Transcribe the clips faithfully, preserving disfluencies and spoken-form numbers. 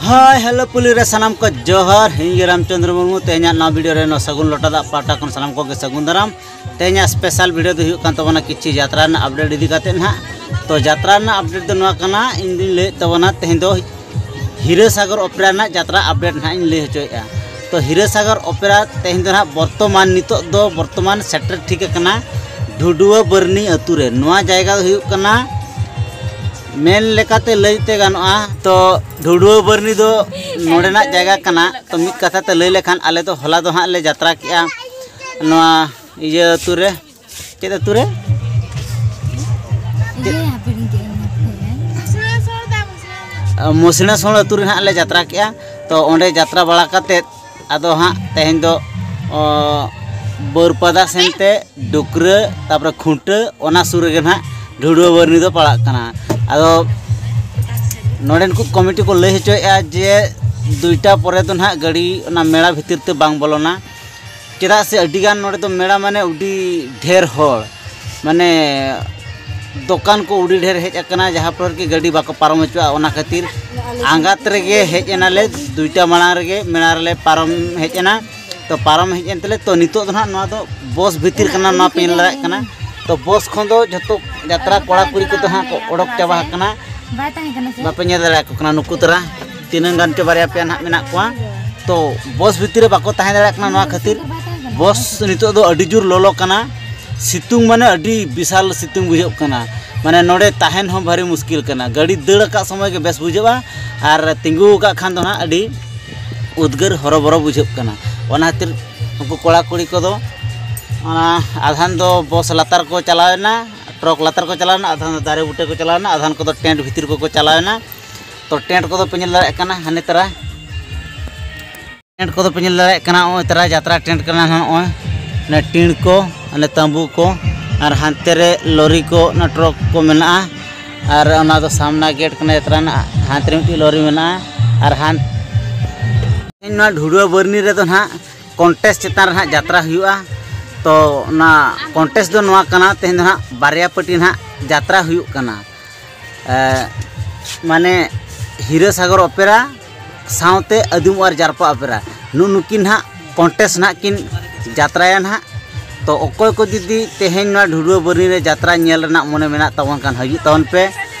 Hi hello ᱯᱩᱞᱤ ᱨᱮ ᱥᱟᱱᱟᱢ ᱠᱚ ᱡᱚᱦᱟᱨ᱾ ᱤᱧ ᱜᱮ ᱨᱟᱢᱪᱚᱸᱫᱽᱨᱚ ᱢᱩᱨᱢᱩ᱾ ᱛᱮᱦᱮᱧᱟᱜ ᱱᱚᱣᱟ ᱵᱷᱤᱰᱤᱭᱳ ᱨᱮ ᱱᱚᱣᱟ ᱥᱟᱹᱜᱩᱱ ᱞᱚᱴᱟ ᱫᱟᱜ ᱯᱟᱦᱴᱟ ᱠᱷᱚᱱ ᱥᱟᱱᱟᱢ ᱠᱚᱜᱮ ᱥᱟᱹᱜᱩᱱ ᱫᱟᱨᱟᱢ᱾ ᱛᱮᱦᱮᱧᱟᱜ ᱥᱯᱮᱥᱟᱞ ᱵᱷᱤᱰᱤᱭᱳ ᱫᱚ ᱦᱩᱭᱩᱜ ᱠᱟᱱ ᱛᱟᱵᱚᱱᱟ ᱠᱤᱪᱷᱤ ᱡᱟᱛᱨᱟ ᱨᱮᱱᱟᱜ ᱟᱯᱰᱮᱴ ᱤᱫᱤ ᱠᱟᱛᱮᱫ ᱱᱟᱦᱟᱜ᱾ ᱛᱚ ᱡᱟᱛᱨᱟ ᱨᱮᱱᱟᱜ ᱟᱯᱰᱮᱴ ᱫᱚ ᱱᱚᱣᱟ ᱠᱟᱱᱟ, ᱤᱧ ᱫᱩᱧ ᱞᱟᱹᱭᱮᱫ ᱛᱟᱵᱚᱱᱟ ᱛᱮᱦᱮᱧ ᱫᱚ ᱦᱤᱨᱟᱹ ᱥᱟᱜᱚᱨ ᱚᱯᱮᱨᱟ ᱨᱮᱱᱟᱜ ᱡᱟᱛᱨᱟ ᱟᱯᱰᱮᱴ ᱱᱟᱦᱟᱜ ᱤᱧ ᱞᱟᱹᱭ ᱦᱚᱪᱚᱭᱮᱫᱼᱟ᱾ ᱛᱚ ᱦᱤᱨᱟᱹ ᱥᱟᱜᱚᱨ ᱚᱯᱮᱨᱟ ᱛᱮᱦᱮᱧ ᱫᱚ ᱱᱟᱦᱟᱜ ᱵᱚᱨᱛᱚᱢᱟᱱ, ᱱᱤᱛᱚᱜ ᱫᱚ ᱵᱚᱨᱛᱚᱢᱟᱱ ᱥᱮᱴᱮᱨ ᱴᱷᱤᱠ ᱟᱠᱟᱱᱟ ᱰᱷᱩᱰᱩᱣᱟᱹ ᱵᱟᱹᱨᱱᱤ ᱟᱹᱛᱩ ᱨᱮ᱾ ᱱᱚᱣᱟ ᱡᱟᱭᱜᱟ ᱫᱚ ᱦᱩᱭᱩᱜ ᱠᱟᱱᱟ, ᱢᱮᱱ ᱞᱮᱠᱟᱛᱮ ᱞᱟᱹᱭ ᱛᱮ ᱜᱟᱱᱚᱜᱼᱟ, ᱛᱚ ᱰᱷᱩᱰᱩᱣᱟᱹ ᱵᱟᱹᱨᱱᱤ ᱫᱚ ᱱᱚᱰᱮᱱᱟᱜ ᱡᱟᱭᱜᱟ ᱠᱟᱱᱟ᱾ ᱛᱚ ᱢᱤᱫ ᱠᱟᱛᱷᱟ ᱛᱮ ᱞᱟᱹᱭ ᱞᱮᱠᱷᱟᱱ, ᱟᱞᱮ ᱫᱚ ᱦᱚᱞᱟ ᱫᱚ ᱦᱟᱸᱜ ᱞᱮ ᱡᱟᱛᱨᱟ ᱠᱮᱜᱼᱟ ᱱᱚᱣᱟ ᱤᱭᱟᱹ ᱟᱹᱛᱩ ᱨᱮ᱾ ᱪᱮᱫ ᱟᱹᱛᱩ ᱨᱮ? ᱪᱮᱫ? ᱤᱭᱟᱹ, ᱦᱟᱯᱮ ᱞᱤᱧ ᱪᱮᱫ ᱞᱤᱧ ᱞᱟᱹᱭᱟ᱾ ᱢᱚᱥᱤᱬᱟ ᱥᱳᱲ ᱟᱹᱛᱩ ᱨᱮ ᱦᱟᱸᱜ ᱞᱮ ᱡᱟᱛᱨᱟ ᱠᱮᱜᱼᱟ᱾ ᱛᱚ ᱚᱸᱰᱮ ᱡᱟᱛᱨᱟ ᱵᱟᱲᱟ ᱠᱟᱛᱮᱫ ᱟᱫᱚ ᱦᱟᱸᱜ ᱛᱮᱦᱮᱧ ᱫᱚ, ᱚ, ᱵᱟᱹᱨᱯᱟᱫᱟ ᱥᱮᱱ ᱛᱮ ᱰᱩᱠᱨᱟᱹ, ᱛᱟᱨᱯᱚᱨᱮ ᱠᱷᱩᱱᱴᱟᱹ, ᱚᱱᱟ ᱥᱩᱨ ᱨᱮᱜᱮ ᱱᱟᱦᱟᱜ ᱰᱷᱩᱰᱩᱣᱟᱹ ᱵᱟᱹᱨᱱᱤ ᱫᱚ ᱯᱟᱲᱟᱜ ᱠᱟᱱᱟ᱾ ᱟᱫᱚ ᱱᱚᱰᱮᱱ ᱠᱚ ᱠᱚᱢᱤᱴᱤ ᱠᱚ ᱞᱟᱹᱭ ᱦᱚᱪᱚᱭᱮᱫᱼᱟ ᱡᱮ ᱫᱩᱭᱴᱟ ᱯᱚᱨᱮ ᱫᱚ ᱱᱟᱦᱟᱜ ᱜᱟᱹᱰᱤ ᱚᱱᱟ ᱢᱮᱲᱟ ᱵᱷᱤᱛᱤᱨ ᱛᱮ ᱵᱟᱝ ᱵᱚᱞᱚᱱᱟ, ᱪᱮᱫᱟᱜ ᱥᱮ ᱟᱹᱰᱤᱜᱟᱱ ᱱᱚᱰᱮ ᱫᱚ ᱢᱮᱲᱟ ᱢᱟᱱᱮ ᱟᱹᱰᱤ ᱰᱷᱮᱨ ᱦᱚᱲ, ᱢᱟᱱᱮ ᱫᱚᱠᱟᱱ ᱠᱚ ᱟᱹᱰᱤ ᱰᱷᱮᱨ ᱦᱮᱡ ᱟᱠᱟᱱᱟ, ᱡᱟᱦᱟᱸ ᱯᱷᱚᱞᱚ ᱨᱮ ᱜᱟᱹᱰᱤ ᱵᱟᱠᱚ ᱯᱟᱨᱚᱢ ᱦᱚᱪᱚᱣᱟᱜᱼᱟ᱾ ᱚᱱᱟ ᱠᱷᱟᱹᱛᱤᱨ ᱟᱸᱜᱟᱛ ᱨᱮᱜᱮ ᱦᱮᱡ ᱮᱱᱟᱞᱮ, ᱫᱩᱭᱴᱟ ᱢᱟᱲᱟᱝ ᱨᱮᱜᱮ ᱢᱮᱲᱟ ᱨᱮᱞᱮ ᱯᱟᱨᱚᱢ ᱦᱮᱡ ᱮᱱᱟ᱾ ᱛᱚ ᱯᱟᱨᱚᱢ ᱦᱮᱡ ᱮᱱ ᱛᱮᱞᱮ, ᱛᱚ ᱱᱤᱛᱚᱜ ᱫᱚ ᱱᱟᱦᱟᱜ ᱱᱚᱣᱟ ᱫᱚ ᱵᱚᱥ ᱵᱷᱤᱛᱤᱨ ᱠᱟᱱᱟ, ᱱᱚᱣᱟ ᱯᱮ ᱧᱮᱞ ᱫᱟᱲᱮᱭᱟᱜ ᱠᱟᱱᱟ᱾ ᱛᱚ ᱵᱚᱥ ᱠᱷᱚᱱ ᱫᱚ ᱡᱷᱚᱛᱚ ᱡᱟᱛᱨᱟ ᱠᱚᱲᱟ ᱠᱩᱲᱤ ᱠᱚᱫᱚ ᱦᱟᱸᱜ ᱠᱚ ᱚᱰᱚᱠ ᱪᱟᱵᱟ ᱟᱠᱟᱱᱟ᱾ ᱵᱟᱭ ᱛᱟᱦᱮᱸ ᱠᱟᱱᱟ ᱥᱮ? ᱵᱟᱯᱮ ᱧᱮᱞ ᱫᱟᱲᱮᱭᱟᱠᱚ ᱠᱟᱱᱟ ᱱᱩᱠᱩ ᱛᱟᱨᱟ ᱛᱤᱱᱟᱹᱜ ᱜᱟᱱ ᱪᱚ ᱵᱟᱨᱭᱟ ᱯᱮᱭᱟ ᱱᱟᱦᱟᱜ ᱢᱮᱱᱟᱜ ᱠᱚᱣᱟ᱾ ᱛᱚ ᱵᱚᱥ ᱵᱷᱤᱛᱤᱨ ᱨᱮ ᱵᱟᱠᱚ ᱛᱟᱦᱮᱸ ᱫᱟᱲᱮᱭᱟᱜ ᱠᱟᱱᱟ, ᱱᱚᱣᱟ ᱠᱷᱟᱹᱛᱤᱨ ᱵᱚᱥ ᱱᱤᱛᱚᱜ ᱫᱚ ᱟᱹᱰᱤ ᱡᱳᱨ ᱞᱚᱞᱚ ᱠᱟᱱᱟ, ᱥᱤᱛᱩᱝ ᱢᱟᱱᱮ ᱟᱹᱰᱤ ᱵᱤᱥᱟᱞ ᱥᱤᱛᱩᱝ ᱵᱩᱡᱷᱟᱹᱜ ᱠᱟᱱᱟ᱾ ᱢᱟᱱᱮ ᱱᱚᱰᱮ ᱛᱟᱦᱮᱱ ᱦᱚᱸ ᱵᱷᱟᱹᱨᱤ ᱢᱩᱥᱠᱤᱞ ᱠᱟᱱᱟ, ᱜᱟᱹᱰᱤ ᱫᱟᱹᱲ ᱟᱠᱟᱫ ᱥᱚᱢᱚᱭ ᱜᱮ ᱵᱮᱥ ᱵᱩᱡᱷᱟᱹᱜᱼᱟ, ᱟᱨ ᱛᱤᱸᱜᱩ ᱟᱠᱟᱫ ᱠᱷᱟᱱ ᱫᱚ ᱱᱟᱦᱟᱜ ᱟᱹᱰᱤ ᱩᱫᱽᱜᱟᱹᱨ ᱦᱚᱨᱚᱵᱚᱨᱚ ᱵᱩᱡᱷᱟᱹᱜ ᱠᱟᱱᱟ᱾ ᱚᱱᱟ ᱠᱷᱟᱹᱛᱤᱨ ᱩᱱᱠᱩ ᱠᱚᱲᱟ ᱠᱩᱲᱤ ᱠᱚᱫᱚ ᱚᱱᱟ ᱟᱫᱷᱟᱱ ᱫᱚ ᱵᱚᱥ ᱞᱟᱛᱟᱨ ᱠᱚ ᱪᱟᱞᱟᱣᱮᱱᱟ, ᱴᱨᱚᱠ ᱞᱟᱛᱟᱨ ᱠᱚ ᱪᱟᱞᱟᱣᱮᱱᱟ, ᱟᱫᱷᱟᱱ ᱫᱚ ᱫᱟᱨᱮ ᱵᱩᱴᱟᱹ ᱠᱚ ᱪᱟᱞᱟᱣᱮᱱᱟ, ᱟᱫᱷᱟᱱ ᱠᱚᱫᱚ ᱴᱮᱱᱴ ᱵᱷᱤᱛᱤᱨ ᱠᱚᱠᱚ ᱪᱟᱞᱟᱣᱮᱱᱟ᱾ ᱛᱚ ᱴᱮᱱᱴ ᱠᱚᱫᱚ ᱯᱮ ᱧᱮᱞ ᱫᱟᱲᱮᱭᱟᱜ ᱠᱟᱱᱟ ᱦᱟᱱᱮ ᱛᱟᱨᱟ, ᱴᱮᱱᱴ ᱠᱚᱫᱚ ᱯᱮ ᱧᱮᱞ ᱫᱟᱲᱮᱭᱟᱜ ᱠᱟᱱᱟ, ᱱᱚᱜᱼᱚᱭ ᱛᱟᱨᱟ ᱡᱟᱛᱨᱟ ᱴᱮᱱᱴ ᱠᱟᱱᱟ ᱱᱚᱜᱼᱚᱭ᱾ ᱚᱱᱮ ᱴᱤᱬ ᱠᱚ, ᱚᱱᱮ ᱛᱟᱸᱵᱩ ᱠᱚ, ᱟᱨ ᱦᱟᱱᱛᱮ ᱨᱮ ᱞᱚᱨᱤ ᱠᱚ, ᱚᱱᱟ ᱴᱨᱚᱠ ᱠᱚ ᱢᱮᱱᱟᱜᱼᱟ᱾ ᱟᱨ ᱚᱱᱟ ᱫᱚ ᱥᱟᱢᱱᱟ ᱜᱮᱴ ᱠᱟᱱᱟ ᱡᱟᱛᱨᱟ ᱨᱮᱱᱟᱜ, ᱦᱟᱱᱛᱮ ᱨᱮ ᱢᱤᱫᱴᱤᱡ ᱞᱚᱨᱤ ᱢᱮᱱᱟᱜᱼᱟ᱾ ᱟᱨ ᱦᱟᱱ ᱱᱚᱣᱟ ᱰᱷᱩᱰᱩᱣᱟᱹ ᱵᱟᱹᱨᱱᱤ ᱨᱮᱫᱚ ᱱᱟᱦᱟᱜ ᱠᱚᱱᱴᱮᱥᱴ ᱪᱮᱛᱟᱱ ᱨᱮ ᱱᱟᱦᱟᱜ ᱡᱟᱛᱨᱟ ᱦᱩᱭᱩᱜᱼᱟ᱾ ᱛᱚ ᱚᱱᱟ ᱠᱚᱱᱴᱮᱥᱴ ᱫᱚ ᱱᱚᱣᱟ ᱠᱟᱱᱟ, ᱛᱮᱦᱮᱧ ᱫᱚ ᱱᱟᱦᱟᱜ ᱵᱟᱨᱭᱟ ᱯᱟᱹᱴᱤ ᱱᱟᱦᱟᱜ ᱡᱟᱛᱨᱟ ᱦᱩᱭᱩᱜ ᱠᱟᱱᱟ᱾ ᱮ, ᱢᱟᱱᱮ ᱦᱤᱨᱟᱹ ᱥᱟᱜᱚᱨ ᱚᱯᱮᱨᱟ ᱥᱟᱶᱛᱮ ᱟᱹᱫᱤᱢ ᱟᱨ ᱡᱟᱨᱯᱟ ᱚᱯᱮᱨᱟ, ᱱᱩᱜᱼᱩ ᱱᱩᱠᱤᱱ ᱦᱟᱸᱜ ᱠᱚᱱᱴᱮᱥᱴ ᱱᱟᱦᱟᱜ ᱠᱤᱱ ᱡᱟᱛᱨᱟᱭᱟ ᱱᱟᱦᱟᱜ᱾ ᱛᱚ ᱚᱠᱚᱭ ᱠᱚ ᱡᱩᱫᱤ ᱛᱮᱦᱮᱧ ᱱᱚᱣᱟ ᱰᱷᱩᱰᱩᱣᱟᱹ ᱵᱟᱹᱨᱱᱤ ᱨᱮ ᱡᱟᱛᱨᱟ ᱧᱮᱞ ᱨᱮᱱᱟᱜ ᱢᱚᱱᱮ ᱢᱮᱱᱟᱜ ᱛᱟᱵᱚᱱ ᱠᱷᱟᱱ, ᱦᱤᱡᱩᱜ ᱛᱟᱵᱚᱱ ᱯᱮ᱾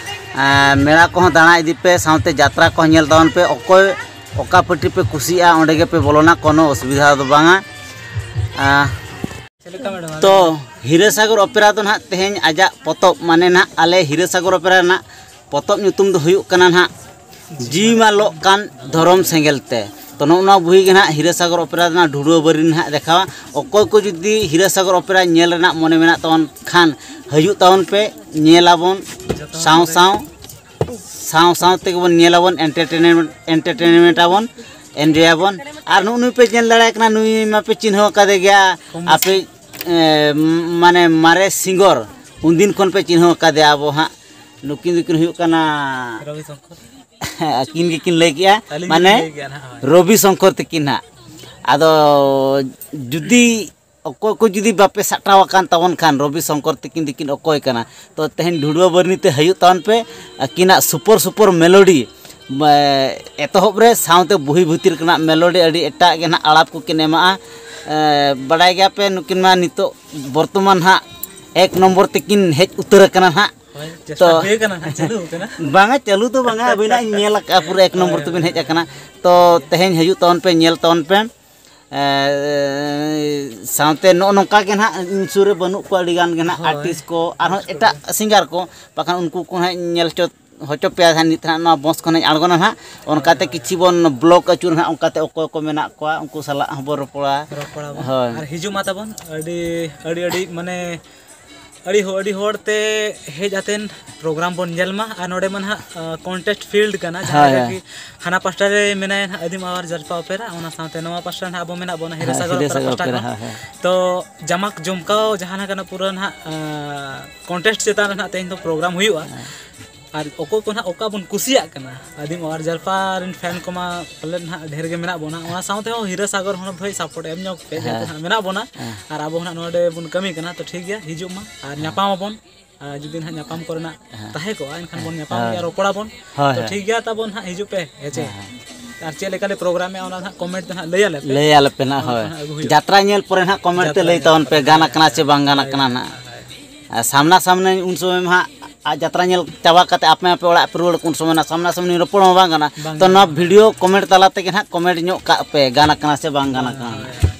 ᱟᱨ ᱢᱮᱞᱟ ᱠᱚᱦᱚᱸ ᱫᱟᱬᱟ ᱤᱫᱤ ᱯᱮ, ᱥᱟᱶᱛᱮ ᱡᱟᱛᱨᱟ ᱠᱚᱦᱚᱸ ᱧᱮᱞ ᱛᱟᱵᱚᱱ ᱯᱮ᱾ ᱚᱠᱚᱭ ᱚᱠᱟ ᱯᱟᱹᱴᱤ ᱯᱮ ᱠᱩᱥᱤᱭᱟᱜᱼᱟ, ᱚᱸᱰᱮ ᱜᱮᱯᱮ ᱵᱚᱞᱚᱱᱟ, ᱠᱳᱱᱳ ᱚᱥᱩᱵᱤᱫᱷᱟ ᱫᱚ ᱵᱟᱝᱟ᱾ ᱟᱨ ᱛᱚ ᱦᱤᱨᱟᱹᱥᱟᱜᱚᱨ ᱚᱯᱮᱨᱟ ᱫᱚ ᱱᱟᱦᱟᱜ ᱛᱮᱦᱮᱧ ᱟᱡᱟᱜ ᱯᱚᱛᱚᱵ, ᱢᱟᱱᱮ ᱱᱟᱦᱟᱜ ᱟᱞᱮ ᱦᱤᱨᱟᱹᱥᱟᱜᱚᱨ ᱚᱯᱮᱨᱟ ᱨᱮᱱᱟᱜ ᱯᱚᱛᱚᱵ ᱧᱩᱛᱩᱢ ᱫᱚ ᱦᱩᱭᱩᱜ ᱠᱟᱱᱟ ᱱᱟᱦᱟᱜ ᱡᱤᱣᱤ ᱢᱟ ᱞᱚᱜ ᱠᱟᱱ ᱫᱷᱚᱨᱚᱢ ᱥᱮᱸᱜᱮᱞ ᱛᱮ᱾ ᱛᱚ ᱱᱚᱜᱼᱚ ᱱᱚᱣᱟ ᱵᱚᱦᱤ ᱜᱮ ᱱᱟᱦᱟᱜ ᱦᱤᱨᱟᱹᱥᱟᱜᱚᱨ ᱚᱯᱮᱨᱟ ᱨᱮᱱᱟᱜ ᱰᱷᱩᱲᱣᱟᱹ ᱵᱟᱹᱨᱤ ᱱᱟᱦᱟᱜ ᱫᱮᱠᱷᱟᱣᱟ᱾ ᱚᱠᱚᱭ ᱠᱚ ᱡᱩᱫᱤ ᱦᱤᱨᱟᱹᱥᱟᱜᱚᱨ ᱚᱯᱮᱨᱟ ᱧᱮᱞ ᱨᱮᱱᱟᱜ ᱢᱚᱱᱮ ᱢᱮᱱᱟᱜ ᱛᱟᱵᱚᱱ ᱠᱷᱟᱱ, ᱦᱤᱡᱩᱜ ᱛᱟᱵᱚᱱ ᱯᱮ, ᱧᱮᱞ ᱟᱵᱚᱱ᱾ ᱥᱟᱶ ᱥᱟᱶ ᱥᱟᱶ ᱥᱟᱶ ᱛᱮᱜᱮ ᱵᱚᱱ ᱧᱮᱞ ᱟᱵᱚᱱ, ᱮᱱᱴᱟᱨᱴᱮᱱᱢᱮᱱᱴ ᱮᱱᱴᱟᱨᱴᱮᱱᱢᱮᱱᱴ ᱟᱵᱚᱱ, ᱮᱱᱡᱚᱭ ᱟᱵᱚᱱ᱾ ᱟᱨ ᱱᱩᱜᱼᱩ ᱱᱩᱭ ᱯᱮ ᱧᱮᱞ ᱫᱟᱲᱮᱭᱟᱭ ᱠᱟᱱᱟ, ᱱᱩᱭ ᱢᱟᱯᱮ ᱪᱤᱱᱦᱟᱹᱣ ᱟᱠᱟᱫᱮ ᱜᱮᱭᱟ᱾ ᱟᱯᱮ ᱮ, ᱢᱟᱱᱮ ᱢᱟᱨᱮ ᱥᱤᱝᱜᱚᱨ ᱩᱱᱫᱤᱱ ᱠᱷᱚᱱ ᱯᱮ ᱪᱤᱱᱦᱟᱹᱣ ᱟᱠᱟᱫᱮᱭᱟ ᱟᱵᱚ ᱦᱟᱸᱜ᱾ ᱱᱩᱠᱤᱱ ᱫᱚᱠᱤᱱ ᱦᱩᱭᱩᱜ ᱠᱟᱱᱟ, ᱨᱚᱵᱤ ᱥᱚᱝᱠᱚᱨ᱾ ᱟᱹᱠᱤᱱ ᱜᱮᱠᱤᱱ ᱞᱟᱹᱭ ᱠᱮᱜᱼᱟ, ᱟᱹᱞᱤᱧ ᱢᱟᱱᱮ ᱞᱤᱧ ᱞᱟᱹᱭ ᱠᱮᱜᱼᱟ ᱱᱟᱦᱟᱜ, ᱦᱳᱭ᱾ ᱨᱚᱵᱤ ᱥᱚᱝᱠᱚᱨ ᱛᱟᱹᱠᱤᱱ ᱦᱟᱸᱜ᱾ ᱟᱫᱚ ᱡᱩᱫᱤ ᱚᱠᱚᱭ ᱠᱚ ᱡᱩᱫᱤ ᱵᱟᱯᱮ ᱥᱟᱴᱟᱣ ᱟᱠᱟᱱ ᱛᱟᱵᱚᱱ ᱠᱷᱟᱱ, ᱨᱚᱵᱤ ᱥᱚᱝᱠᱚᱨ ᱛᱟᱹᱠᱤᱱ ᱫᱚᱠᱤᱱ ᱚᱠᱚᱭ ᱠᱟᱱᱟ? ᱛᱚ ᱛᱮᱦᱮᱧ ᱰᱷᱩᱰᱩᱣᱟᱹ ᱵᱟᱹᱨᱱᱤ ᱛᱮ ᱦᱤᱡᱩᱜ ᱛᱟᱵᱚᱱ ᱯᱮ, ᱟᱹᱠᱤᱱᱟᱜ ᱥᱩᱯᱚᱨ ᱥᱩᱯᱚᱨ ᱢᱮᱞᱳᱰᱤ, ᱮᱛᱚᱦᱚᱵ ᱨᱮ ᱥᱟᱶᱛᱮ ᱵᱩᱦᱤ ᱵᱷᱤᱛᱤᱨ ᱨᱮᱱᱟᱜ ᱢᱮᱞᱳᱰᱤ ᱟᱹᱰᱤ ᱮᱴᱟᱜ ᱜᱮ ᱱᱟᱦᱟᱜ ᱟᱲᱟᱯ ᱠᱚᱠᱤᱱ ᱮᱢᱟᱜᱼᱟ᱾ ᱮ, ᱵᱟᱰᱟᱭ ᱜᱮᱭᱟᱯᱮ, ᱱᱩᱠᱤᱱ ᱢᱟ ᱱᱤᱛᱚᱜ ᱵᱚᱨᱛᱚᱢᱟᱱ ᱦᱟᱸᱜ ᱮᱠ ᱱᱚᱢᱵᱚᱨ ᱛᱮᱠᱤᱱ ᱦᱮᱡ ᱩᱛᱟᱹᱨ ᱟᱠᱟᱱᱟ ᱦᱟᱸᱜ᱾ ᱦᱳᱭ, ᱪᱮᱥᱴᱟ ᱛᱚ, ᱦᱩᱭ ᱟᱠᱟᱱᱟ ᱦᱟᱸᱜ, ᱪᱟᱹᱞᱩ ᱟᱠᱟᱱᱟ᱾ ᱵᱟᱝᱟ, ᱪᱟᱹᱞᱩ ᱫᱚ ᱵᱟᱝᱟ, ᱟᱹᱵᱤᱱᱟᱜ ᱤᱧ ᱧᱮᱞ ᱟᱠᱟᱫᱼᱟ, ᱯᱩᱨᱟᱹ ᱮᱠ ᱱᱚᱢᱵᱚᱨ ᱦᱳᱭ, ᱛᱮᱵᱤᱱ ᱦᱮᱡ ᱟᱠᱟᱱᱟ᱾ ᱛᱚ ᱛᱮᱦᱮᱧ ᱦᱤᱡᱩᱜ ᱛᱟᱵᱚᱱ ᱯᱮ, ᱧᱮᱞ ᱛᱟᱵᱚᱱ ᱯᱮ᱾ ᱮ, ᱥᱟᱶᱛᱮ ᱱᱚᱜᱼᱚ ᱱᱚᱝᱠᱟ ᱜᱮ ᱱᱟᱦᱟᱜ ᱤᱧ ᱥᱩᱨ ᱨᱮ ᱵᱟᱹᱱᱩᱜ ᱠᱚᱣᱟ ᱟᱹᱰᱤ ᱜᱟᱱ ᱜᱮ ᱱᱟᱦᱟᱜ, ᱦᱳᱭ, ᱟᱨᱴᱤᱥᱴ ᱠᱚ, ᱟᱨᱦᱚᱸ ᱟᱨᱴᱤᱥᱴ ᱠᱚ᱾ ᱮᱴᱟᱜ ᱥᱤᱝᱜᱟᱨ ᱠᱚ, ᱵᱟᱠᱷᱟᱱ ᱩᱱᱠᱩ ᱠᱚ ᱱᱟᱦᱟᱜ ᱤᱧ ᱧᱮᱞ ᱦᱚᱪᱚ ᱦᱚᱪᱚ ᱯᱮᱭᱟ ᱦᱟᱸᱜ᱾ ᱱᱤᱛ ᱦᱟᱸᱜ ᱱᱚᱣᱟ ᱵᱚᱥ ᱠᱷᱚᱱᱟᱜ ᱟᱬᱜᱚᱱᱟ ᱦᱟᱸᱜ, ᱚᱱᱠᱟᱛᱮ ᱦᱳᱭ, ᱠᱤᱪᱷᱩ ᱵᱚᱱ ᱵᱞᱚᱠ ᱟᱹᱪᱩᱨ ᱦᱟᱸᱜ, ᱚᱱᱠᱟᱛᱮ ᱚᱠᱚᱭ ᱠᱚ ᱢᱮᱱᱟᱜ ᱠᱚᱣᱟ ᱩᱱᱠᱩ ᱥᱟᱞᱟᱜ ᱦᱚᱸᱵᱚᱱ ᱨᱚᱯᱚᱲᱟ᱾ ᱨᱚᱯᱚᱲᱟᱵᱚᱱ᱾ ᱦᱳᱭ᱾ ᱟᱨ ᱦᱤᱡᱩᱜ ᱢᱟ ᱛᱟᱵᱚᱱ ᱟᱹᱰᱤ, ᱟᱹᱰᱤ, ᱟᱹᱰᱤ ᱢᱟᱱᱮ ᱟᱹᱰᱤ ᱦᱚ-, ᱟᱹᱰᱤ ᱦᱚᱲ ᱛᱮ ᱦᱮᱡ ᱟᱛᱮᱱ ᱯᱨᱳᱜᱨᱟᱢ ᱵᱚᱱ ᱧᱮᱞ ᱢᱟ᱾ ᱟᱨ ᱱᱚᱰᱮ ᱢᱟ ᱱᱟᱦᱟᱜ, ᱟ, ᱠᱚᱱᱴᱮᱥᱴ ᱯᱷᱤᱞᱰ ᱠᱟᱱᱟ, ᱡᱟᱦᱟᱸ ᱦᱳᱭ, ᱨᱮ ᱦᱳᱭ᱾ ᱠᱤ ᱦᱟᱱᱟ ᱯᱟᱥᱴᱟ ᱨᱮ ᱢᱮᱱᱟᱭᱟ ᱱᱟᱦᱟᱜ ᱟᱹᱫᱤᱢ ᱟᱣᱟᱨ ᱡᱟᱞᱯᱟ ᱚᱯᱮᱨᱟ, ᱚᱱᱟ ᱥᱟᱶᱛᱮ ᱱᱚᱣᱟ ᱯᱟᱥᱴᱟ ᱱᱟᱦᱟᱜ ᱟᱵᱚ ᱢᱮᱱᱟᱜ ᱵᱚᱱᱟ ᱦᱮᱸ, ᱦᱤᱨᱟᱹᱥᱟᱜᱚᱨ ᱦᱤᱨᱟᱹ ᱚᱯᱮᱨᱟ ᱥᱟᱜᱚᱨ ᱯᱟᱥᱴᱟ ᱚᱯᱮᱨᱟ, ᱠᱷᱚᱱ᱾ ᱦᱳᱭ, ᱦᱳᱭ᱾ ᱛᱚ ᱡᱟᱢᱟᱠ ᱡᱚᱢᱠᱟᱣ ᱡᱟᱦᱟᱸ ᱞᱮᱠᱟᱱᱟᱜ ᱯᱩᱨᱟᱹ ᱱᱟᱦᱟᱜ, ᱟ, ᱠᱚᱱᱴᱮᱥᱴ ᱪᱮᱛᱟᱱ ᱨᱮ ᱱᱟᱦᱟᱜ ᱛᱮᱦᱮᱧ ᱫᱚ ᱯᱨᱳᱜᱨᱟᱢ ᱦᱩᱭᱩᱜᱼᱟ᱾ ᱦᱮᱸ᱾ ᱟᱨ ᱚᱠᱚᱭ ᱠᱚ ᱱᱟᱦᱟᱜ ᱚᱠᱟ ᱵᱚᱱ ᱠᱩᱥᱤᱭᱟᱜ ᱠᱟᱱᱟ, ᱟᱹᱫᱤᱢ ᱟᱣᱟᱨ ᱡᱟᱞᱯᱟ ᱨᱮᱱ ᱯᱷᱮᱱ ᱠᱚᱢᱟ ᱯᱟᱞᱮᱫ ᱱᱟᱦᱟᱜ ᱰᱷᱮᱨ ᱜᱮ ᱢᱮᱱᱟᱜ ᱵᱚᱱᱟ, ᱚᱱᱟ ᱥᱟᱶᱛᱮ ᱦᱚᱸ ᱦᱤᱨᱟᱹ ᱥᱟᱜᱚᱨ ᱦᱚᱸ ᱵᱷᱟᱹᱭ ᱥᱟᱯᱳᱨᱴ ᱮᱢ ᱧᱚᱜ ᱯᱮ, ᱡᱮᱦᱮᱛᱩ ᱦᱮᱸ᱾ ᱱᱟᱦᱟᱜ ᱢᱮᱱᱟᱜ ᱵᱚᱱᱟ᱾ ᱦᱮᱸ᱾ ᱟᱨ ᱟᱵᱚ ᱦᱚᱸ ᱱᱟᱦᱟᱜ ᱱᱚᱰᱮ ᱵᱚᱱ ᱠᱟᱹᱢᱤ ᱠᱟᱱᱟ, ᱛᱚ ᱴᱷᱤᱠ ᱜᱮᱭᱟ, ᱦᱤᱡᱩᱜ ᱢᱟ ᱟᱨ ᱦᱮᱸ᱾ ᱧᱟᱯᱟᱢ ᱟᱵᱚᱱ᱾ ᱟᱨ ᱡᱩᱫᱤ ᱱᱟᱦᱟᱜ ᱧᱟᱯᱟᱢ ᱠᱚᱨᱮᱱᱟᱜ ᱦᱮᱸ᱾ ᱛᱟᱦᱮᱸ ᱠᱚᱜᱼᱟ, ᱮᱱᱠᱷᱟᱱ ᱦᱮᱸ᱾ ᱵᱚᱱ ᱧᱟᱯᱟᱢ ᱦᱳᱭ᱾ ᱜᱮᱭᱟ, ᱨᱚᱯᱚᱲᱟᱵᱚᱱ᱾ ᱦᱳᱭ, ᱛᱚ ᱦᱳᱭ᱾ ᱴᱷᱤᱠ ᱜᱮᱭᱟ, ᱛᱟᱵᱚᱱ ᱱᱟᱦᱟᱜ ᱦᱤᱡᱩᱜ ᱯᱮ, ᱦᱮᱸ ᱪᱮ? ᱦᱮᱸ, ᱦᱮᱸ᱾ ᱟᱨ ᱪᱮᱫ ᱞᱮᱠᱟ ᱞᱮ ᱯᱨᱳᱜᱨᱟᱢᱮᱫᱼᱟ, ᱚᱱᱟ ᱱᱟᱦᱟᱜ ᱠᱚᱢᱮᱱᱴ ᱛᱮ ᱱᱟᱦᱟᱜ ᱞᱟᱹᱭ ᱟᱞᱮ ᱯᱮ᱾ ᱞᱟᱹᱭ ᱟᱞᱮ ᱯᱮ ᱱᱟᱦᱟᱜ, ᱦᱳᱭ᱾ ᱚᱱᱟ ᱟᱹᱜᱩ ᱦᱩᱭᱩᱜᱼᱟ᱾ ᱡᱟᱛᱨᱟ ᱧᱮᱞ ᱯᱚᱨᱮ ᱱᱟᱦᱟᱜ ᱠᱚᱢᱮᱱᱴ ᱛᱮ ᱡᱟᱛᱨᱟ ᱞᱟᱹᱭ ᱧᱮᱞ ᱛᱟᱵᱚᱱ ᱯᱮ, ᱯᱚᱨᱮ᱾ ᱜᱟᱱ ᱟᱠᱟᱱᱟ ᱥᱮ ᱵᱟᱝ ᱜᱟᱱ ᱟᱠᱟᱱᱟ ᱱᱟᱦᱟᱜ᱾ ᱟᱨ ᱥᱟᱢᱱᱟ ᱥᱟᱢᱱᱤ ᱩᱱ ᱥᱚᱢᱚᱭ ᱢᱟ ᱦᱟᱸᱜ ᱟᱡ ᱡᱟᱛᱨᱟ ᱧᱮᱞ ᱪᱟᱵᱟ ᱠᱟᱛᱮ ᱟᱯᱮ ᱟᱯᱮ ᱚᱲᱟᱜ ᱯᱮ ᱨᱩᱣᱟᱹᱲ, ᱩᱱ ᱥᱚᱢᱚᱭ ᱱᱟᱜ ᱥᱟᱢᱱᱟ ᱥᱟᱢᱱᱤ ᱨᱚᱯᱚᱲ ᱦᱚᱸ ᱵᱟᱝ ᱜᱟᱱᱚᱜᱼᱟ᱾ ᱵᱟᱝ ᱛᱚ ᱱᱚᱣᱟ ᱜᱟᱱᱚᱜᱼᱟ᱾ ᱵᱷᱤᱰᱤᱭᱳ ᱠᱚᱢᱮᱱᱴ ᱛᱟᱞᱟ ᱛᱮᱜᱮ ᱱᱟᱦᱟᱜ ᱠᱚᱢᱮᱱᱴ ᱧᱚᱜ ᱠᱟᱜ ᱯᱮ, ᱜᱟᱱ ᱟᱠᱟᱱᱟ ᱥᱮ ᱵᱟᱝ ᱜᱟᱱ ᱟᱠᱟᱱᱟ᱾ ᱦᱳᱭ, ᱦᱳᱭ᱾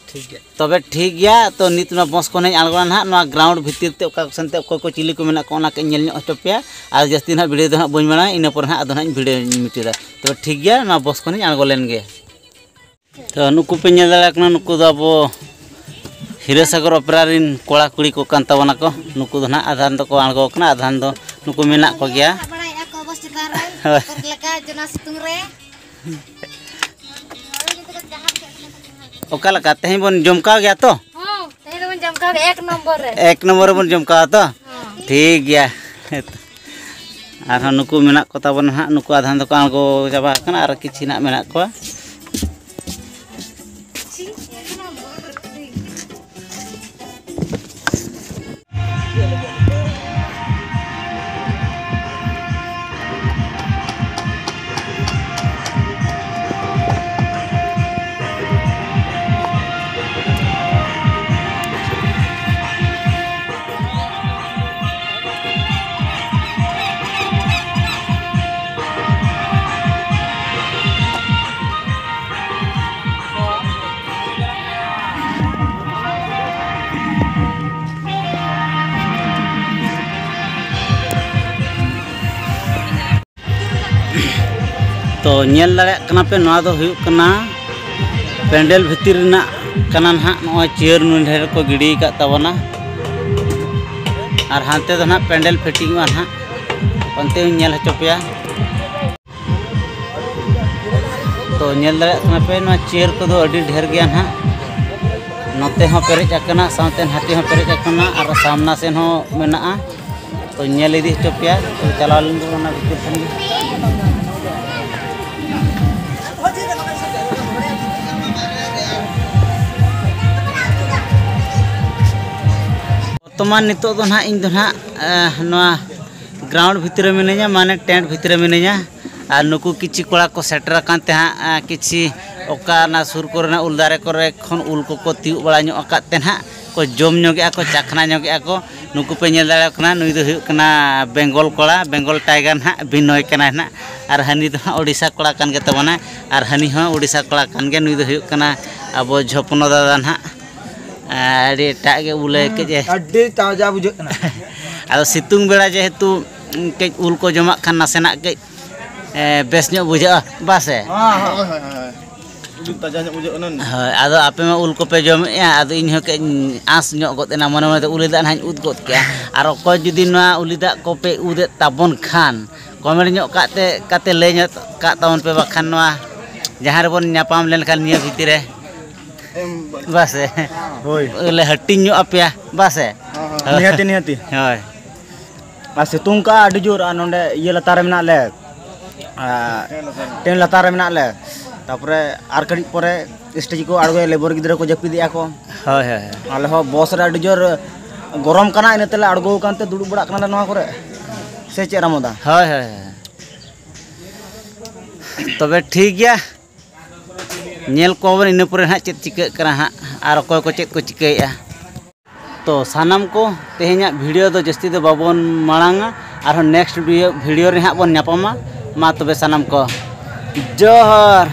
ᱴᱷᱤᱠ ᱜᱮᱭᱟ᱾ ᱛᱚᱵᱮ ᱴᱷᱤᱠ ᱜᱮᱭᱟ, ᱛᱚ ᱱᱤᱛ ᱱᱚᱣᱟ ᱵᱚᱥ ᱠᱷᱚᱱ ᱦᱚᱸᱧ ᱟᱬᱜᱚᱱᱟ ᱱᱟᱦᱟᱜ, ᱱᱚᱣᱟ ᱜᱨᱟᱣᱩᱱᱰ ᱵᱷᱤᱛᱤᱨ ᱛᱮ ᱚᱠᱟ ᱥᱮᱱ ᱛᱮ ᱚᱠᱚᱭ ᱠᱚ ᱪᱤᱞᱤ ᱠᱚ ᱢᱮᱱᱟᱜ ᱠᱚᱣᱟ, ᱚᱱᱟ ᱠᱟᱹᱡ ᱧᱮᱞ ᱧᱚᱜ ᱦᱚᱪᱚ ᱯᱮᱭᱟ᱾ ᱟᱨ ᱡᱟᱹᱥᱛᱤ ᱱᱟᱦᱟᱜ ᱵᱷᱤᱰᱤᱭᱳ ᱫᱚ ᱱᱟᱦᱟᱜ ᱵᱟᱹᱧ ᱢᱟᱲᱟᱝᱟ, ᱤᱱᱟᱹ ᱯᱚᱨᱮ ᱱᱟᱦᱟᱜ ᱟᱫᱚ ᱱᱟᱦᱟᱜ ᱤᱧ ᱵᱷᱤᱰᱤᱭᱳᱧ ᱢᱩᱪᱟᱹᱫᱟ᱾ ᱛᱚᱵᱮ ᱴᱷᱤᱠ ᱜᱮᱭᱟ, ᱱᱚᱣᱟ ᱵᱚᱥ ᱠᱷᱚᱱᱤᱧ ᱟᱬᱜᱚ ᱞᱮᱱ ᱜᱮ᱾ ᱛᱚ ᱱᱩᱠᱩ ᱯᱮ ᱧᱮᱞ ᱫᱟᱲᱮᱭᱟᱜ ᱠᱟᱱᱟ, ᱱᱩᱠᱩ ᱫᱚ ᱟᱵᱚ ᱦᱤᱨᱟᱹᱥᱟᱜᱚᱨ ᱚᱯᱮᱨᱟ ᱨᱮᱱ ᱠᱚᱲᱟ ᱠᱩᱲᱤ ᱠᱚ ᱠᱟᱱ ᱛᱟᱵᱚᱱᱟ ᱠᱚ᱾ ᱱᱩᱠᱩ ᱫᱚ ᱱᱟᱦᱟᱜ ᱟᱫᱷᱟᱱ ᱫᱚᱠᱚ ᱟᱬᱜᱚ ᱟᱠᱟᱱᱟ, ᱟᱫᱷᱟᱱ ᱫᱚ ᱱᱩᱠᱩ ᱢᱮᱱᱟᱜ ᱠᱚᱜᱮᱭᱟ᱾ ᱵᱟᱲᱟᱭᱮᱫᱼᱟ ᱠᱚ ᱵᱚᱥ ᱪᱮᱛᱟᱱ ᱨᱮ, ᱦᱳᱭ᱾ ᱵᱚᱛᱚᱨ ᱞᱮᱠᱟ ᱡᱚᱱᱟ ᱥᱤᱛᱩᱝ ᱨᱮ᱾ ᱚᱠᱟ ᱞᱮᱠᱟ ᱛᱮᱦᱮᱧ ᱵᱚᱱ ᱡᱚᱢ ᱠᱟᱣ ᱜᱮᱭᱟ ᱛᱚ? ᱦᱚᱸ, ᱛᱮᱦᱮᱧ ᱫᱚᱵᱚᱱ ᱡᱚᱢ ᱠᱟᱣ ᱜᱮᱭᱟ ᱮᱠ ᱱᱚᱢᱵᱚᱨ ᱨᱮ᱾ ᱮᱠ ᱱᱚᱢᱵᱚᱨ ᱨᱮᱵᱚᱱ ᱡᱚᱢ ᱠᱟᱣᱟ ᱛᱚ? ᱦᱚᱸ᱾ ᱴᱷᱤᱠ ᱜᱮᱭᱟ᱾ ᱦᱮᱸᱛᱚ᱾ ᱟᱨᱦᱚᱸ ᱱᱩᱠᱩ ᱢᱮᱱᱟᱜ ᱠᱚ ᱛᱟᱵᱚᱱᱟ ᱦᱟᱸᱜ, ᱱᱩᱠᱩ ᱟᱫᱷᱟᱱ ᱫᱚᱠᱚ ᱟᱬᱜᱚ ᱪᱟᱵᱟ ᱟᱠᱟᱱᱟ, ᱟᱨ ᱠᱤᱪᱷᱤ ᱱᱟᱜ ᱢᱮᱱᱟᱜ ᱠᱚᱣᱟ᱾ ᱛᱚ ᱧᱮᱞ ᱫᱟᱲᱮᱭᱟᱜ ᱠᱟᱱᱟ ᱯᱮ, ᱱᱚᱣᱟ ᱫᱚ ᱦᱩᱭᱩᱜ ᱠᱟᱱᱟ ᱯᱮᱱᱰᱮᱞ ᱵᱷᱤᱛᱤᱨ ᱨᱮᱱᱟᱜ ᱠᱟᱱᱟ ᱱᱟᱦᱟᱜ᱾ ᱱᱚᱜᱼᱚᱭ ᱪᱤᱭᱟᱹᱨ ᱱᱩᱱ ᱰᱷᱮᱨ ᱠᱚ ᱜᱤᱰᱤ ᱟᱠᱟᱫ ᱛᱟᱵᱚᱱᱟ, ᱟᱨ ᱦᱟᱱᱛᱮ ᱫᱚ ᱱᱟᱦᱟᱜ ᱯᱮᱱᱰᱮᱞ ᱯᱷᱤᱴᱤᱝᱚᱜᱼᱟ ᱱᱟᱦᱟᱜ, ᱚᱱᱛᱮ ᱦᱚᱸᱧ ᱧᱮᱞ ᱦᱚᱪᱚ ᱯᱮᱭᱟ᱾ ᱛᱚ ᱧᱮᱞ ᱫᱟᱲᱮᱭᱟᱜ ᱠᱟᱱᱟ ᱯᱮ, ᱱᱚᱣᱟ ᱪᱤᱭᱟᱹᱨ ᱠᱚᱫᱚ ᱟᱹᱰᱤ ᱰᱷᱮᱨ ᱜᱮᱭᱟ ᱱᱟᱦᱟᱜ᱾ ᱱᱚᱛᱮ ᱦᱚᱸ ᱯᱮᱨᱮᱡ ᱟᱠᱟᱱᱟ, ᱥᱟᱶᱛᱮ ᱱᱟᱛᱮ ᱦᱚᱸ ᱯᱮᱨᱮᱡ ᱟᱠᱟᱱᱟ, ᱟᱨ ᱥᱟᱢᱱᱟ ᱥᱮᱱ ᱦᱚᱸ ᱢᱮᱱᱟᱜᱼᱟ᱾ ᱛᱚ ᱧᱮᱞ ᱤᱫᱤ ᱦᱚᱪᱚ ᱯᱮᱭᱟ᱾ ᱛᱚ ᱪᱟᱞᱟᱣ ᱞᱮᱱ ᱜᱮ ᱚᱱᱟ ᱵᱷᱤᱛᱤᱨ ᱥᱮᱱ ᱜᱮ᱾ ᱵᱚᱨᱛᱚᱢᱟᱱ ᱱᱤᱛᱚᱜ ᱫᱚ ᱱᱟᱦᱟᱜ ᱤᱧ ᱫᱚ ᱱᱟᱦᱟᱜ, ᱮ, ᱱᱚᱣᱟ ᱜᱨᱟᱣᱩᱱᱰ ᱵᱷᱤᱛᱨᱤ ᱨᱮ ᱢᱤᱱᱟᱹᱧᱟ, ᱢᱟᱱᱮ ᱴᱮᱱᱴ ᱵᱷᱤᱛᱨᱤ ᱨᱮ ᱢᱤᱱᱟᱹᱧᱟ᱾ ᱟᱨ ᱱᱩᱠᱩ ᱠᱤᱪᱷᱤ ᱠᱚᱲᱟ ᱠᱚ ᱥᱮᱴᱮᱨ ᱟᱠᱟᱱ ᱛᱮ ᱦᱟᱸᱜ, ᱟᱸ, ᱠᱤᱪᱷᱤ ᱚᱠᱟ ᱚᱱᱟ ᱥᱩᱨ ᱠᱚᱨᱮᱱᱟᱜ ᱩᱞ ᱫᱟᱨᱮ ᱠᱚᱨᱮ ᱠᱷᱚᱱ ᱩᱞ ᱠᱚᱠᱚ ᱛᱤᱭᱳᱜ ᱵᱟᱲᱟ ᱧᱚᱜ ᱟᱠᱟᱫ ᱛᱮ ᱱᱟᱦᱟᱜ ᱠᱚ ᱡᱚᱢ ᱧᱚᱜᱮᱜᱼᱟ ᱠᱚ, ᱪᱟᱠᱷᱱᱟ ᱧᱚᱜᱮᱜᱼᱟ ᱠᱚ᱾ ᱱᱩᱠᱩ ᱯᱮ ᱧᱮᱞ ᱫᱟᱲᱮᱭᱟᱠᱚ ᱠᱟᱱᱟ, ᱱᱩᱭ ᱫᱚ ᱦᱩᱭᱩᱜ ᱠᱟᱱᱟ ᱵᱮᱝᱜᱚᱞ ᱠᱚᱲᱟ, ᱵᱮᱝᱜᱚᱞ ᱴᱟᱭᱜᱟᱨ ᱱᱟᱦᱟᱜ, ᱵᱤᱱᱚᱭ ᱠᱟᱱᱟᱭ ᱱᱟᱦᱟᱜ᱾ ᱟᱨ ᱦᱟᱹᱱᱤ ᱫᱚ ᱦᱟᱸᱜ ᱳᱰᱤᱥᱟ ᱠᱚᱲᱟ ᱠᱟᱱ ᱜᱮ ᱛᱟᱵᱚᱱᱟ, ᱟᱨ ᱦᱟᱹᱱᱤ ᱦᱚᱸ ᱳᱰᱤᱥᱟ ᱠᱚᱲᱟ ᱠᱟᱱ ᱜᱮᱭᱟ᱾ ᱱᱩᱭ ᱫᱚ ᱦᱩᱭᱩᱜ ᱠᱟᱱᱟ ᱟᱵᱚ ᱡᱷᱚᱯᱱᱚ ᱫᱟᱫᱟ ᱱᱟᱦᱟᱜ᱾ ᱟᱹᱰᱤ ᱮᱴᱟᱜ ᱜᱮ ᱩᱞᱮ ᱠᱟᱹᱡ ᱮ ᱟᱹᱰᱤ ᱛᱟᱡᱟ ᱵᱩᱡᱷᱟᱹᱜ ᱠᱟᱱᱟ᱾ ᱟᱫᱚ ᱥᱤᱛᱩᱝ ᱵᱮᱲᱟ ᱡᱮᱦᱮᱛᱩ ᱠᱟᱹᱡ ᱩᱞ ᱠᱚ ᱡᱚᱢᱟᱜ ᱠᱷᱟᱱ ᱱᱟᱥᱮᱱᱟᱜ ᱠᱟᱹᱡ, ᱮ, ᱵᱮᱥ ᱧᱚᱜ ᱵᱩᱡᱷᱟᱹᱜᱼᱟ, ᱵᱟᱥᱮ? ᱦᱳᱭ, ᱦᱳᱭ, ᱦᱳᱭ, ᱦᱳᱭ᱾ ᱩᱞ ᱛᱟᱡᱟ ᱧᱚᱜ ᱵᱩᱡᱷᱟᱹᱜ ᱠᱟᱱᱟ᱾ ᱦᱳᱭ, ᱟᱫᱚ ᱟᱯᱮ ᱢᱟ ᱩᱞ ᱠᱚᱯᱮ ᱡᱚᱢᱮᱫᱼᱟ, ᱟᱫᱚ ᱤᱧ ᱦᱚᱸ ᱠᱟᱹᱡ ᱤᱧ ᱟᱸᱥ ᱧᱚᱜ ᱜᱚᱫ ᱮᱱᱟ, ᱢᱚᱱᱮ ᱢᱚᱱᱮᱛᱮ ᱩᱞ ᱫᱟᱜ ᱱᱟᱦᱟᱜ ᱤᱧ ᱩᱫ ᱜᱚᱫ ᱠᱮᱜᱼᱟ᱾ ᱟᱨ ᱚᱠᱚᱭ ᱡᱩᱫᱤ ᱱᱚᱣᱟ ᱩᱞ ᱫᱟᱜ ᱠᱚᱯᱮ ᱩᱫᱮᱫ ᱛᱟᱵᱚᱱ ᱠᱷᱟᱱ, comment ᱧᱚᱜ ᱠᱟᱜ ᱛᱮ, ᱠᱟᱛᱮ ᱞᱟᱹᱭ ᱧᱚᱜ ᱠᱟᱜ ᱛᱟᱵᱚᱱ ᱯᱮ, ᱵᱟᱠᱷᱟᱱ ᱱᱚᱣᱟ ᱡᱟᱦᱟᱸ ᱨᱮᱵᱚᱱ ᱧᱟᱯᱟᱢ ᱞᱮᱱᱠᱷᱟᱱ ᱱᱤᱭᱟᱹ ᱵᱷᱤᱛᱤᱨ ᱨᱮ, ᱮᱢ ᱵᱟᱥᱮ? ᱦᱳᱭ᱾ ᱞᱮ ᱦᱟᱹᱴᱤᱧ ᱧᱚᱜ ᱟᱯᱮᱭᱟ, ᱵᱟᱥᱮ? ᱦᱚᱸ, ᱦᱚᱸ᱾ ᱦᱳᱭ᱾ ᱱᱤᱦᱟᱹᱛᱤ, ᱱᱤᱦᱟᱹᱛᱤ᱾ ᱦᱳᱭ᱾ ᱟᱨ ᱥᱤᱛᱩᱝ ᱠᱟᱜᱼᱟ ᱟᱹᱰᱤ ᱡᱳᱨ, ᱟᱨ ᱱᱚᱰᱮ ᱤᱭᱟᱹ ᱞᱟᱛᱟᱨ ᱨᱮ ᱢᱮᱱᱟᱜ ᱞᱮ, ᱟᱨ ᱴᱮᱱ ᱞᱟᱛᱟᱨ ᱨᱮ ᱢᱮᱱᱟᱜ ᱞᱮ᱾ ᱛᱟᱯᱚᱨᱮ ᱟᱨ ᱠᱟᱹᱴᱤᱡ ᱯᱚᱨᱮ stage ᱠᱚ ᱟᱬᱜᱚᱭᱟ, labour ᱜᱤᱫᱽᱨᱟᱹ ᱠᱚ ᱡᱟᱹᱯᱤᱫᱮᱜᱼᱟ ᱠᱚ᱾ ᱦᱳᱭ, ᱦᱳᱭ, ᱦᱳᱭ᱾ ᱟᱞᱮ ᱦᱚᱸ ᱵᱚᱥ ᱨᱮ ᱟᱹᱰᱤ ᱡᱳᱨ ᱜᱚᱨᱚᱢ ᱠᱟᱱᱟ, ᱤᱱᱟᱹ ᱛᱮᱞᱮ ᱟᱬᱜᱚ ᱟᱠᱟᱱ ᱛᱮ ᱫᱩᱲᱩᱵ ᱵᱟᱲᱟᱜ ᱠᱟᱱᱟᱞᱮ ᱱᱚᱣᱟ ᱠᱚᱨᱮ᱾ ᱥᱮ ᱪᱮᱫ, ᱨᱟᱢᱚᱫᱟ? ᱦᱳᱭ, ᱦᱳᱭ, ᱦᱳᱭ᱾ ᱛᱚᱵᱮ ᱴᱷᱤᱠ ᱜᱮᱭᱟ, ᱧᱮᱞ ᱠᱚᱣᱟᱵᱚᱱ ᱤᱱᱟᱹ ᱯᱚᱨᱮ ᱱᱟᱦᱟᱜ ᱪᱮᱫ ᱪᱤᱠᱟᱹᱜ ᱠᱟᱱᱟ ᱦᱟᱸᱜ, ᱟᱨ ᱚᱠᱚᱭ ᱠᱚ ᱪᱮᱫ ᱠᱚ ᱪᱤᱠᱟᱹᱭᱮᱫᱼᱟ᱾ ᱛᱚ ᱥᱟᱱᱟᱢ ᱠᱚ, ᱛᱮᱦᱮᱧᱟᱜ video ᱫᱚ ᱡᱟᱹᱥᱛᱤ ᱫᱚ ᱵᱟᱵᱚᱱ ᱢᱟᱲᱟᱝᱟ, ᱟᱨᱦᱚᱸ next video, video ᱨᱮ ᱦᱟᱸᱜ ᱵᱚᱱ ᱧᱟᱯᱟᱢᱟ᱾ ᱢᱟ ᱛᱚᱵᱮ ᱥᱟᱱᱟᱢ ᱠᱚ, ᱡᱚᱦᱟᱨ᱾